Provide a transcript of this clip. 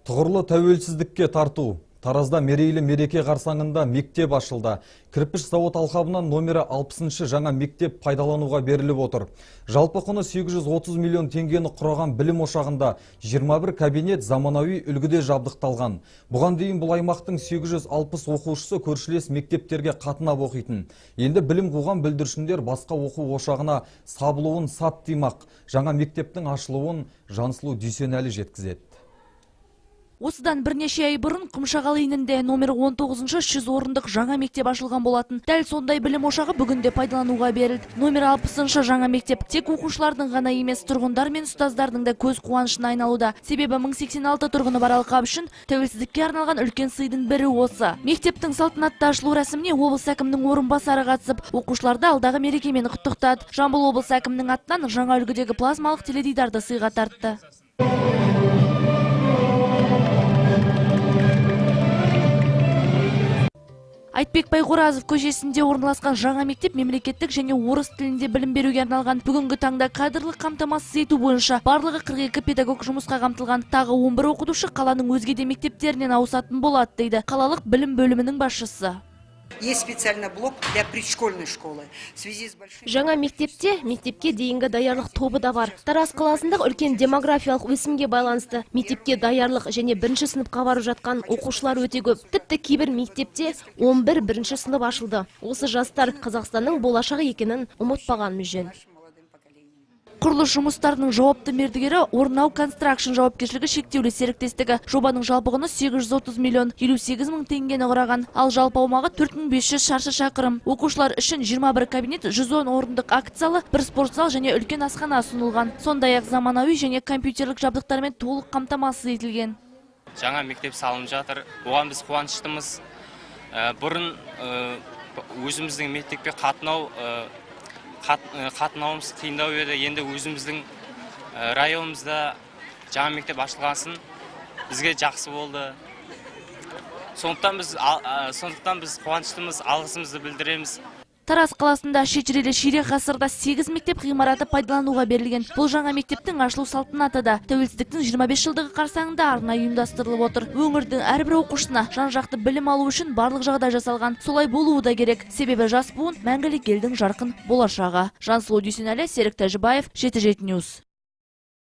Тұғырлы тәуелсіздікке тарту. Таразда мерейлі мереке қарсаңында мектеп ашылды. Кірпіш зауыт алқабынан номері 60-шы жаңа мектеп пайдалануға беріліп отыр. Жалпы құны 830 миллион теңгені құраған білім ошағында 21 кабинет заманауи үлгіде жабдықталған. Бұған дейін бұл аймақтың 860 оқушысы көршілес мектептерге қатынап оқитын. Енді білім қуған бүлдіршіндер басқа оқу ошағына сабылуын сат димақ. Жаңа мектептің ашылуын Жансұлу Дүйсенәлі жеткізеді. Осыдан бірнеше ай бұрын Құмшағал иінінде номер 19-шы 100 орындық жаңа мектеп ашылған болатын. Дәл сондай білім ошағы бүгінде пайдалануға берілді. Номер 60-шы жаңа мектеп тек оқушылардың ғана емес, тұрғындар мен ұстаздардың да көз қуанышына айналуда. Себебі 1086 тұрғыны бар алқап үшін тәуелсіздікке арналған үлкен сыйдың бірі осы. Мектептің салтанатты ашылу рәсіміне облыс әкімінің орынбасары қатысып, оқушыларды алдағы мерекемен құттықтады. Жамбыл облыс әкімінің атынан жаңа үлгідегі плазмалық теледидарды сыйға тартты. Айтбек Байқоразов көшесінде орналасқан жаңа мектеп мемлекеттік және орыс тілінде білім беруге арналған. Бүгінгі таңда кадрлық қамтамасыз ету бойынша барлығы 42 педагог жұмысқа қамтылған. Тағы 11 оқытушы қаланың өзге де мектептерінен ауысатын болады, дейді қалалық білім бөлімінің басшысы. Есть специальный блок для предшкольной школы. В связи с большим... Жаңа мектепте мектепке дейінгі даярлық тобы да бар. Тараз қаласындағы үлкен демографиялық өсімге байланысты мектепке даярлық және бірінші сыныпқа барып жатқан оқушылар өте көп. Тіпті кейбір мектепте 11 бірінші сынып ашылды. Осы жастар Қазақстанның болашағы екенін ұмытпағанымыз жөн. Құрылыс жұмыстарының жауапты мердігері Орнау Констракшн жауапкершілігі шектеулі серіктестігі. Жобаның жалпы құны 830 миллион 58 мың теңгені құраған, ал жалпы аумағы 4500 шаршы шақырым. Оқушылар үшін 21 кабинет, 110 орындық акт залы, бір спортзал және үлкен асхана ұсынылған. Сондай-ақ заманауи және компьютерлік жабдықтармен толық қамтамасыз етілген. Жаңа мектеп салынып жатыр, оған біз қуаныштымыз. Бұрын өзіміздің мектепке қатынауымыз қиындау еді. Енді өзіміздің районымызда жаңа мектеп ашылғасын бізге жақсы болды. Сондықтан біз қуаныштымыз, алғысымызды білдіреміз. Тараз қаласында шежірелі ширек ғасырда 8 мектеп ғимараты пайдалануға берілген. Бұл жаңа мектептің ашылу салтанаты да тәуелсіздіктің 25 жылдығы қарсаңында арнайы ұйымдастырылып отыр. Өңірдің әрбір оқушысына жан-жақты білім алу үшін барлық жағдай жасалған. Солай болуы да керек. Себебі жас буын мәңгілік елдің жарқын болашағы. Жансұлу Дүйсенәлі, Серік Тәжібаев, 77 News.